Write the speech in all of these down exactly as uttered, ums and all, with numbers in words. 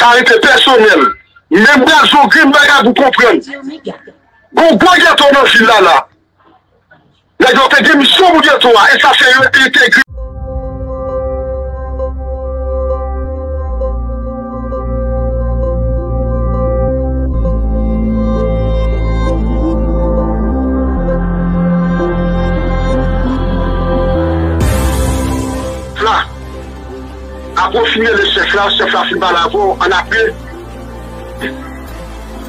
Sa rete pèsonèl. Menm braz yon grenn bagay pou konprann. Gon gwo geto nan vil la la. Nèg yo te gen misyon pou geto a, e sa fè yo entegre. La. Apre w fin rele chèf la, chèf la fin pale avè w, ann apre,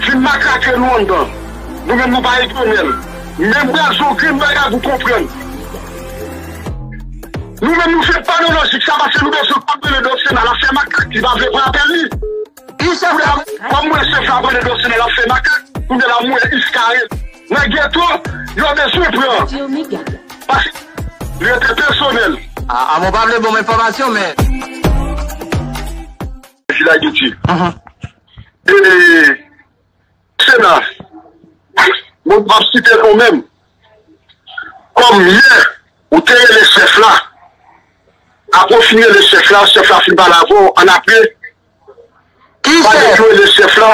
vin makake nou anndan. Nou menm nou pa etènèl. Menm braz yon grenn bagay pou konprann. Nou menm nou fè pa nan lojik sa, paske nou bezwen kòb rele Dòsena, l ap fè makak, li pa vle pran apèl li. Kounye a, kòm m wè chèf la ap rele Dòsena, l ap fè makak, kounye a la m wè Iska rele. Nan geto, yo bezwen pran. Paske li rete pèsonèl. A, a, mwen pa vle bon enfòmasyon, men. Vil Ayiti. Mhm. E, Sena, mwen m ap site non menm. Kòm yè, ou te rele chèf la. Apre w fin rele chèf la, chèf la fin pale avè w, ann apre, ki chèf? Rele chèf la.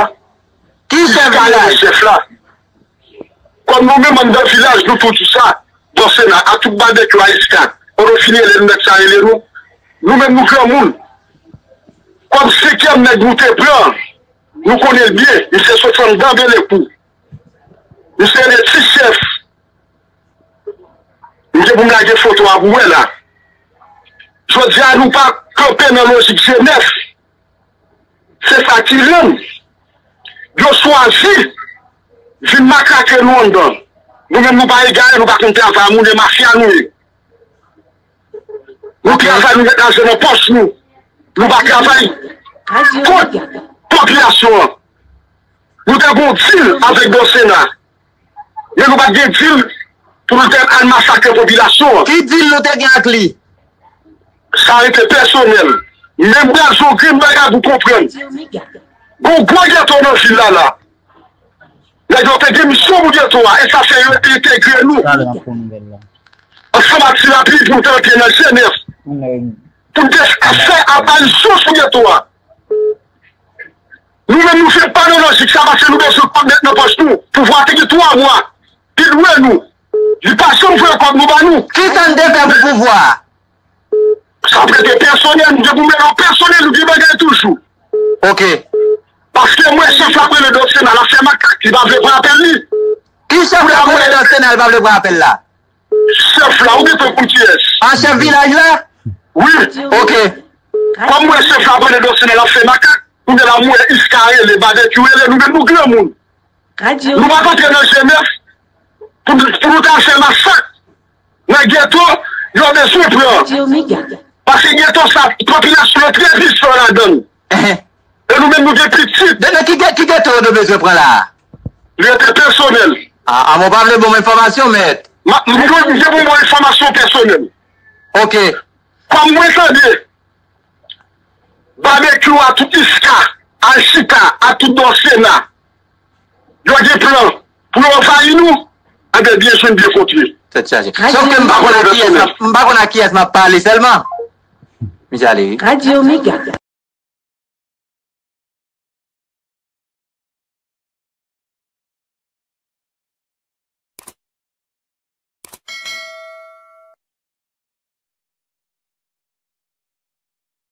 Ki chèf vilaj? Chèf la. Kòm nou menm anndan vilaj, nou tou di sa, Dòsena, a tout babekyou a Iska, pandan w fin rele nou, nèg sa rele nou, nou menm nou granmoun. Kòm senkyèm nèg nou te pran, nou konnen l byen, misye soti anndan Belekou. Misye rele Ti Chèf. M gen pou m lage foto a pou w wè la. Jodi a, nou pa kanpe nan lojik jenès. Se sa ki rann yo chwazi vin makake nou anndan. Nou menm nou pa egare, nou pa konn travay, moun e mafya nou ye. Nou travay, nou met lajan nan pòch nou. Nou pa travay kont popilasyon an. Nou te gon dil avèk Dòsena. Men nou pa t gen dil pou nou te al masakre popilasyon an. Ki dil nou te gen ak li? Sa rete pèsonèl. Menm braz yon grenn bagay pou konprann. Gon gwo geto nan vil la la. Nèg yo te gen misyon pou geto a, e sa fè yo entegre nou. Ansanm ak Ti Lapli pou nou te antre nan Jenèf. Pou nou te fè aparisyon sou geto a. Nou menm nou fè pa nan lojik sa, paske nou bezwen kòb nèt nan pòch nou. Pouvwa te gen twa mwa. Li dwe nou. Li pa janm voye kòb nou ba nou. Kisa n te fè pou pouvwa a? Sa ap rete pèsonèl, nou gen pou mele w pèsonèl, nou gen bagay toujou. Ok. Paske m wè chèf la ap rele Dòsena, l ap fè makak, li pa vle pran apèl li. Ki chèf la ap rele Dòsena, li pa vle pran apèl la? Chèf la, ou gen tan pou kiyès? A, chèf vilaj la? Wi. Ok. Kòm m wè chèf la ap rele Dòsena, l ap fè makak, kounye a la m wè Iska rele, Babekyou rele, nou menm nou granmoun. Nou pa t antre nan Jenèf pou, pou nou ta fè masak. Nan geto, yo bezwen pran. Paske geto sa, popilasyon an trè pwisan ladan l. E nou menm nou gen pitit. Nan ki, ki geto yo bezwen pran la a? Li rete pèsonèl. A, a, mwen pa vle bon enfòmasyon, mèt. M ap, m gen pou bon enfòmasyon pèsonèl. Ok. Kòm mwen tande, Babekyou a tout Iska, al chita a tout Dòsena. Yo gen plan pou yo anvayi nou. Anben, byen jwenn, byen kontre. Tèt chaje. Sòf ke m pa konn a kiyès m ap, m pa konn a kiyès m ap pale sèlman. Misye ale, wi.